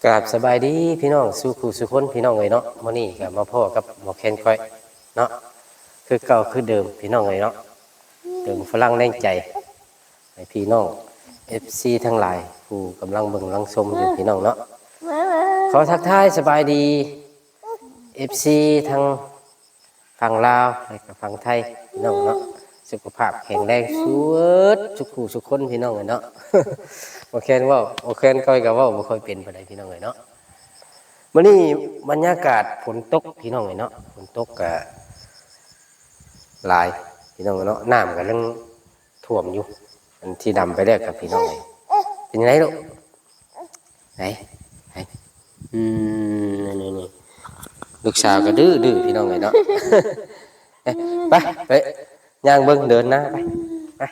ກາບສະບາຍດີພີ່ນ້ອງສູ່ຄູ່ສູ່ຄົນ ພີ່ນ້ອງເອີຍເນາະ. ມື້ນີ້ກໍມາພໍ້ກັບໝໍແຄນຂ້ອຍເນາະ ຄືເກົ່າຄືເດີມ ພີ່ນ້ອງເອີຍເນາະ. ເຕີມພະລັງແຮງໃຈໃຫ້ພີ່ນ້ອງເອັຟຊີທັງຫຼາຍ ຜູ້ກຳລັງເບິ່ງກຳລັງຊົມຢູ່ ພີ່ນ້ອງເນາະ. ຂໍທັກທາຍສະບາຍດີເອັຟຊີທັງ ຝັ່ງລາວ ແລະກໍຝັ່ງໄທ ພີ່ນ້ອງເນາະ. ສຸຂະພາບແຂງແຮງສຸດ ສຸຂູສຸຄົນ ພີ່ນ້ອງເອີຍເນາະ. ໝໍແຄນເວົ້າ ໝໍແຄນຂ້ອຍກໍເວົ້າບໍ່ຄ່ອຍເປັນປານໃດ ພີ່ນ້ອງເອີຍເນາະ. ມື້ນີ້ບັນຍາກາດຝົນຕົກ ພີ່ນ້ອງເອີຍເນາະ. ຝົນຕົກກະຫຼາຍ ພີ່ນ້ອງເນາະ. ນ້ຳກຳລັງຖ້ວມຢູ່ ອັນທີ່ດຳໄປແລ້ວກັບ ພີ່ນ້ອງເອີຍ. ເປັນຈັ່ງໃດລູກ? ໄຫນ ໄຫນ ອືມ ນີ້ໆ ລູກສາວກໍດື້ໆ ພີ່ນ້ອງເອີຍເນາະ. ໄປ ໄປ ຍ່າງເບິ່ງເດີນນາ ໄປ ໄປ.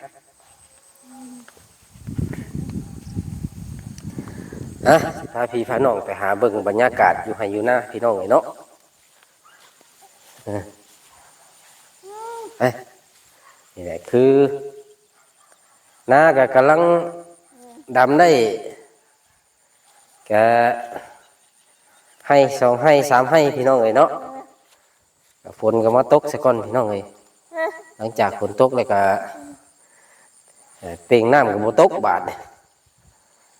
ອ່ະ ຊິພາພີ່ພານ້ອງໄປຫາເບິ່ງບັນຍາກາດຢູ່ໄຮ່ຢູ່ນາ ພີ່ນ້ອງເອີຍເນາະ. ເອີ ໄປ ນີ້ແຫຼະ ຄືນາກໍກຳລັງດຳໄດ້ ກະໄຮ່ສອງໄຮ່ສາມໄຮ່ ພີ່ນ້ອງເອີຍເນາະ. ຝົນກໍມາຕົກຊະກ່ອນ ພີ່ນ້ອງເອີຍ. ຫຼັງຈາກຝົນຕົກແລ້ວກໍ ເອີ ເປັ່ງນ້ຳກໍບໍ່ຕົກບາດນີ້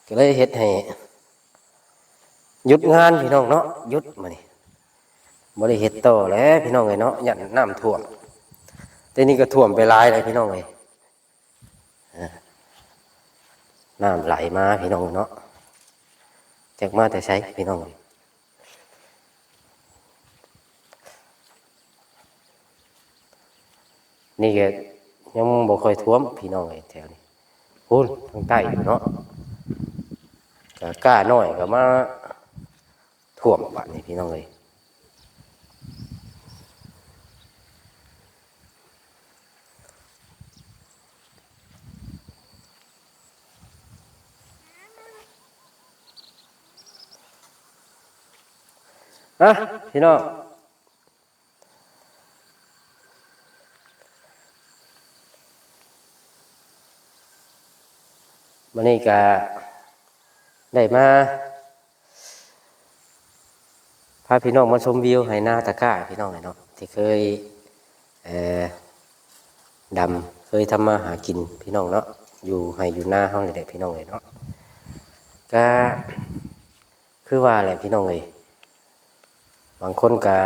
ກໍເລີຍເຮັດໃຫ້ຢຸດງານ ພີ່ນ້ອງເນາະ. ຢຸດມື້ນີ້ ບໍ່ໄດ້ເຮັດຕໍ່ແລ້ວ ພີ່ນ້ອງເອີຍເນາະ ຢ້ານນ້ຳຖ້ວມ. ແຕ່ນີ້ກໍຖ້ວມໄປຫຼາຍແລ້ວ ພີ່ນ້ອງເອີຍ. ນ້ຳໄຫຼມາ ພີ່ນ້ອງເນາະ ຈັກມາແຕ່ໃສ ພີ່ນ້ອງ. ນີ້ກໍຍັງບໍ່ຄ່ອຍຖ້ວມ ພີ່ນ້ອງເອີຍ ແຖວນີ້. ພຸ້ນ ທາງໃຕ້ເນາະ ກະກ້ານ້ອຍກໍມາ ຖ້ວມບາດນີ້ ພີ່ນ້ອງເອີຍ. ອ່ະ ພີ່ນ້ອງ ມື້ນີ້ກະໄດ້ມາ ພາພີ່ນ້ອງມາຊົມວິວໄຮ່ນາຕາກ້າ ພີ່ນ້ອງເອີຍເນາະ ທີ່ເຄີຍ ເອີ ດຳ ເຄີຍທຳມາຫາກິນ ພີ່ນ້ອງເນາະ ຢູ່ໄຮ່ຢູ່ນາເຮົານີ້ແຫຼະ ພີ່ນ້ອງເອີຍເນາະ. ກະຄືວ່າແຫຼະ ພີ່ນ້ອງເອີຍ ບາງຄົນກະ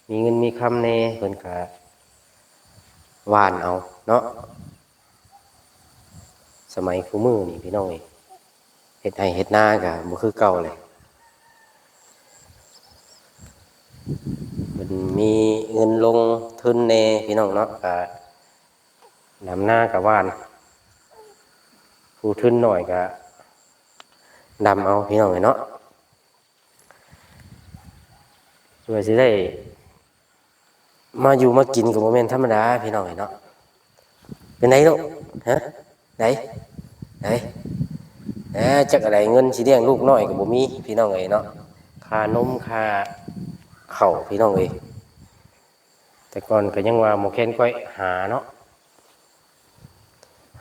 ມີເງິນມີຄຳແດ່ ເພິ່ນກະຫວ່ານເອົາເນາະ. ສະໄໝຄູ່ມື້ນີ້ ພີ່ນ້ອງເອີຍ ເຮັດໄຮ່ເຮັດນາກະບໍ່ຄືເກົ່າແລ້ວ ເພິ່ນມີເງິນລົງທຶນແດ່ ພີ່ນ້ອງເນາະ ກະດຳນາກະຫວ່ານ ຜູ້ທຶນໜ້ອຍກະດຳເອົາ ພີ່ນ້ອງເອີຍເນາະ. ເພື່ອຊິໄດ້ມາຢູ່ມາກິນກໍບໍ່ແມ່ນທຳມະດາ ພີ່ນ້ອງເອີຍເນາະ. ເປັນໃດລູກ? ຮະ? ໃດ? ໃດ? ແໜ ຈັກອັນໃດ ເງິນຊິລ້ຽງລູກນ້ອຍກໍບໍ່ມີ ພີ່ນ້ອງເອີຍເນາະ. ຄ່ານົມຄ່າເຂົ້າ ພີ່ນ້ອງເອີຍ. ແຕ່ກ່ອນກໍຍັງວ່າໝໍແຄນຂ້ອຍຫາເນາະ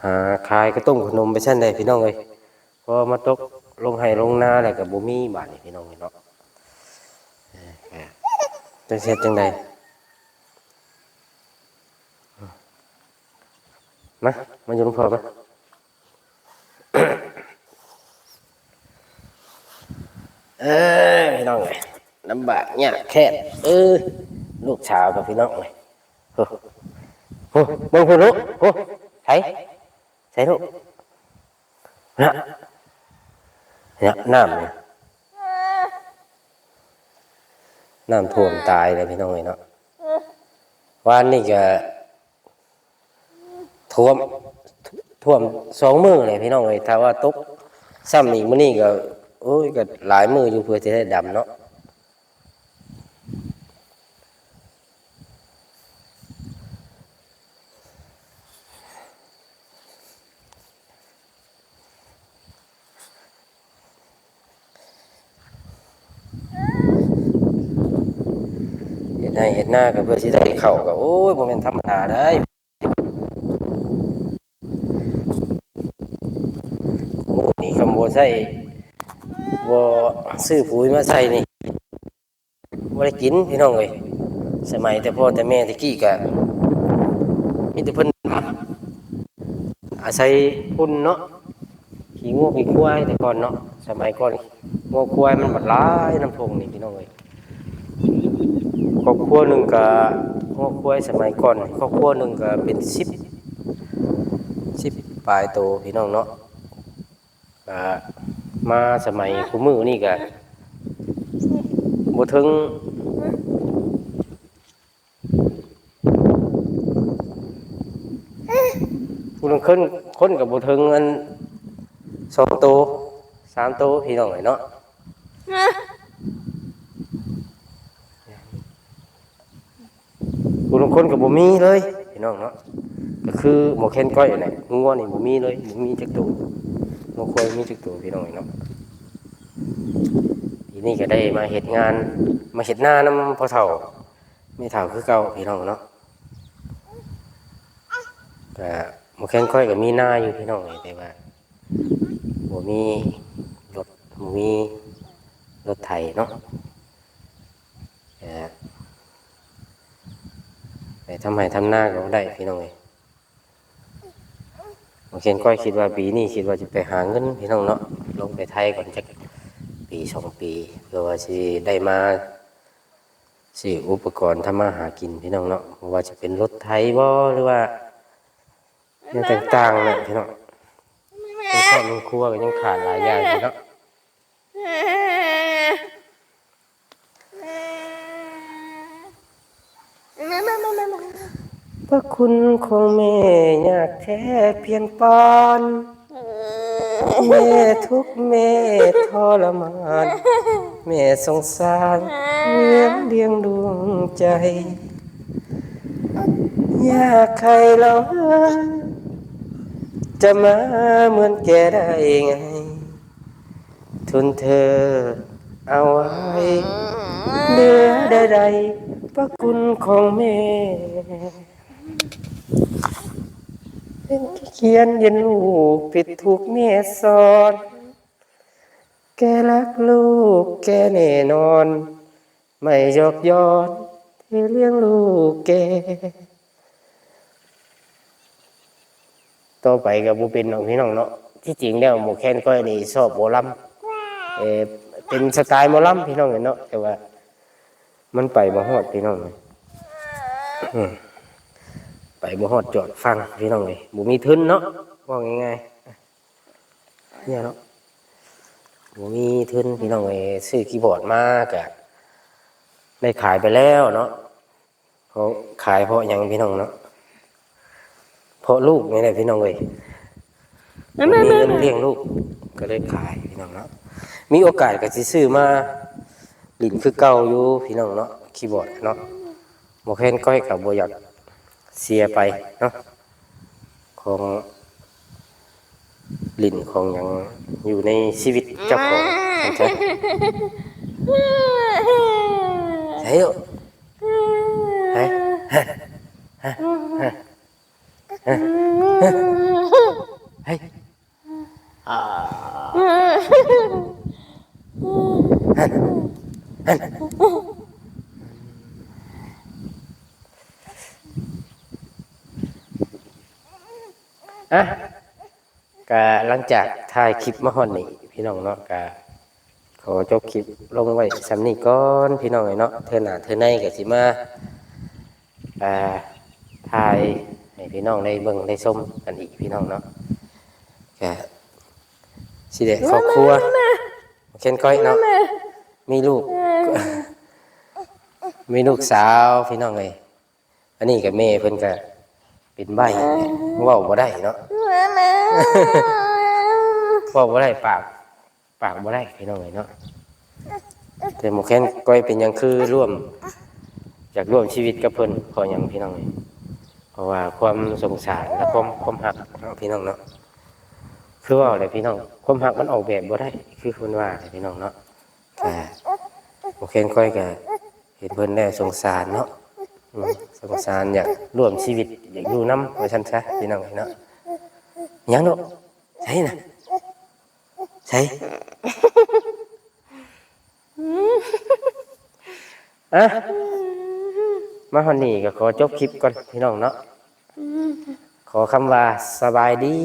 ຫາຂາຍກະຕົ້ມຂະໜົມໄປຊັ້ນແຫຼະ ພີ່ນ້ອງເອີຍ. ພໍມາຕົກລົງໄຮ່ລົງນາແລ້ວກໍບໍ່ມີບາດນີ້ ພີ່ນ້ອງເອີຍເນາະ. ເອີ ຈັກຊິເຮັດຈັ່ງໃດ? ມາ ມາຢູ່ນຳພໍ່ມາ. ເອີ ພີ່ນ້ອງເອີຍ ລຳບາກຍາກແຄ້ນ ເອີ ລູກສາວກັບ ພີ່ນ້ອງເອີຍ. ໂອ້ ໂອ້ ເບິ່ງພຸ້ນລູກ ໂອ້ ໃສ ໃສລູກ? ນະ ນະ ນ້ຳນີ້ ນ້ຳຖ້ວມຕາຍແລ້ວ ພີ່ນ້ອງເອີຍເນາະ. ວານນີ້ກະຖ້ວມ ຖ້ວມສອງມື້ແຫຼະ ພີ່ນ້ອງເອີຍ. ຖ້າວ່າຕົກຊ້ຳອີກມື້ນີ້ກະ ໂອ້ຍ ກະຫຼາຍມື້ຢູ່ເພື່ອຈະໄດ້ດຳເນາະ. ເຮັດໄຮ່ເຮັດນາກໍເພື່ອຊິໄດ້ເຂົ້າ ກໍ ໂອ້ຍ ບໍ່ແມ່ນທຳມະດາໃດ. ໂອ້ ນີ້ຄຳບໍ່ໃຊ້ ບໍ່ຊື້ປຸ໋ຍມາໃສ່ນີ້ ບໍ່ໄດ້ກິນພີ່ນ້ອງເອີຍ. ສະໄໝແຕ່ພໍ່ແຕ່ແມ່ແຕ່ກີ້ກະມີແຕ່ເພິ່ນອາໄສຝຸ່ນເນາະ ຂີ້ງົວຂີ້ຄວາຍແຕ່ກ່ອນເນາະ. ສະໄໝກ່ອນງົວຄວາຍມັນບັກຫຼາຍນຳທົ່ງນີ້ພີ່ນ້ອງເອີຍ. ຄອບຄົວໜຶ່ງກະງົວຄວາຍສະໄໝກ່ອນ ຄອບຄົວໜຶ່ງກະເປັນສິບ ສິບປາຍໂຕພີ່ນ້ອງເນາະ. ກະມາສະໄໝຄູ່ມື້ນີ້ກະບໍ່ເຖິງ ຜູ້ລາງຄົນ ຄົນກະບໍ່ເຖິງອັນສອງໂຕ ສາມໂຕພີ່ນ້ອງເອີຍເນາະ. ຜູ້ລາງຄົນກະບໍ່ມີເລີຍພີ່ນ້ອງເນາະ. ກະຄືໝໍແຄນກ້ອຍແຫຼະ ງົວນີ້ບໍ່ມີເລີຍ ບໍ່ມີຈັກໂຕ ງົວຄວາຍບໍ່ມີຈັກໂຕພີ່ນ້ອງເນາະ. ປີນີ້ກະໄດ້ມາເຮັດງານ ມາເຮັດນານຳພໍ່ເຖົ້າແມ່ເຖົ້າຄືເກົ່າພີ່ນ້ອງເນາະ. ກະໝໍແຄນກ້ອຍກະມີນາຢູ່ພີ່ນ້ອງເອີຍ ແຕ່ວ່າບໍ່ມີລົດ ບໍ່ມີລົດໄຖເນາະ. ເອີ ໄປທຳໄຮ່ທຳນາກະບໍ່ໄດ້ພີ່ນ້ອງເອີຍ. ໝໍແຄນກ້ອຍຄິດວ່າປີນີ້ ຄິດວ່າຈະໄປຫາເງິນພີ່ນ້ອງເນາະ ລົງໄປໄທກ່ອນຈັກປີສອງປີ ເພື່ອວ່າຊິໄດ້ມາຊື້ອຸປະກອນທຳມາຫາກິນພີ່ນ້ອງເນາະ. ບໍ່ວ່າຈະເປັນລົດໄຖບໍ່ ຫຼືວ່າແນວຕ່າງໆແຫຼະພີ່ນ້ອງ. ເປັນຄອບເປັນຄົວກະຍັງຂາດຫຼາຍຢ່າງຢູ່ເນາະ. ພະຄຸນຂອງແມ່ຍາກແທ້ພຽງປານ ແມ່ທຸກແມ່ທໍລະມານ ແມ່ສົງສານວຽນລ້ຽງດູໃຈ ຢາກໃຫ້ລາວຈະມາເໝືອນແກ່ໄດ້ໄງ ທຸນເທີເອົາໄວ້ເໜືອໃດໆ ພະຄຸນຂອງແມ່ ເປັນຂຽນເຮັດລູກຜິດທຸກແມ່ສອນ ແກ່ຮັກລູກແກ່ແນ່ນອນ ໄມ້ຢອກຍ້ອນທີ່ລ້ຽງລູກແກ່. ຕໍ່ໄປກະບໍ່ເປັນດອກພີ່ນ້ອງເນາະ. ທີ່ຈິງແລ້ວໝໍແຄນກ້ອຍນີ້ຊອບໝໍລຳ ເອີ ເປັນສະໄຕລ໌ໝໍລຳພີ່ນ້ອງເນາະ ແຕ່ວ່າມັນໄປບໍ່ຮອດພີ່ນ້ອງເອີຍ ອືມ ໄປບໍ່ຮອດຈອດຝັ່ງພີ່ນ້ອງເອີຍ ບໍ່ມີທຶນເນາະ ເວົ້າງ່າຍໆ ເນາະ ບໍ່ມີທຶນພີ່ນ້ອງເອີຍ. ຊື້ຄີບອດມາກະໄດ້ຂາຍໄປແລ້ວເນາະ. ເພາະຂາຍເພາະຫຍັງພີ່ນ້ອງເນາະ ເພາະລູກນີ້ແຫຼະພີ່ນ້ອງເອີຍ ບໍ່ມີເງິນລ້ຽງລູກ ກະເລີຍຂາຍພີ່ນ້ອງເນາະ. ມີໂອກາດກະຊິຊື້ມາຫຼິ້ນຄືເກົ່າຢູ່ພີ່ນ້ອງເນາະ ຄີບອດເນາະ. ໝໍແຄນກ້ອຍກະບໍ່ຢາກເສຍໄປເນາະ ຂອງຫຼິ້ນຂອງຫຍັງຢູ່ໃນຊີວິດເຈົ້າຂອງ. ໃສລູກ ໃສ ໃສ ໃສ ອາ ອະ ກະຫຼັງຈາກຖ່າຍຄລິບມາຮອດນີ້ພີ່ນ້ອງເນາະ ກະຂໍຈົບຄລິບລົງໄວ້ສ່ຳນີ້ກ່ອນພີ່ນ້ອງເອີຍເນາະ. ເທື່ອໜ້າເທື່ອໃນກະຊິມາ ອ່າ ຖ່າຍໃຫ້ພີ່ນ້ອງໄດ້ເບິ່ງໄດ້ຊົມກັນອີກພີ່ນ້ອງເນາະ. ກະຊິໄດ້ຄອບຄົວ ແຄນກ້ອຍເນາະ ມີລູກ ມີລູກສາວພີ່ນ້ອງເອີຍ. ອັນນີ້ກະແມ່ເພິ່ນກະເປັນໃບ້ ເວົ້າບໍ່ໄດ້ເນາະ ເວົ້າບໍ່ໄດ້ ປາກ ປາກບໍ່ໄດ້ພີ່ນ້ອງເອີຍເນາະ. ແຕ່ໝໍແຄນກ້ອຍເປັນຫຍັງຄືຮ່ວມ ຢາກຮ່ວມຊີວິດກັບເພິ່ນ ເພາະຫຍັງພີ່ນ້ອງເອີຍ ເພາະວ່າຄວາມສົງສານ ແລະ ຄວາມ ຄວາມຮັກເນາະ ພີ່ນ້ອງເນາະ. ຄືເວົ້າແຫຼະພີ່ນ້ອງ ຄວາມຮັກມັນອອກແບບບໍ່ໄດ້ ຄືເພິ່ນວ່າແຫຼະພີ່ນ້ອງເນາະ. ກະໝໍແຄນກ້ອຍກະເຫັນເພິ່ນແລ້ວສົງສານເນາະ ອືມ ສົງສານ ຢາກຮ່ວມຊີວິດ ຢາກຢູ່ນຳ ວ່າຊັ້ນຊະພີ່ນ້ອງເນາະ. ຫຍັງລູກ ໃສນະ ໃສ ອະ ມາຮອດນີ້ກໍຂໍຈົບຄລິບກ່ອນພີ່ນ້ອງເນາະ. ຂໍຄຳວ່າສະບາຍດີ.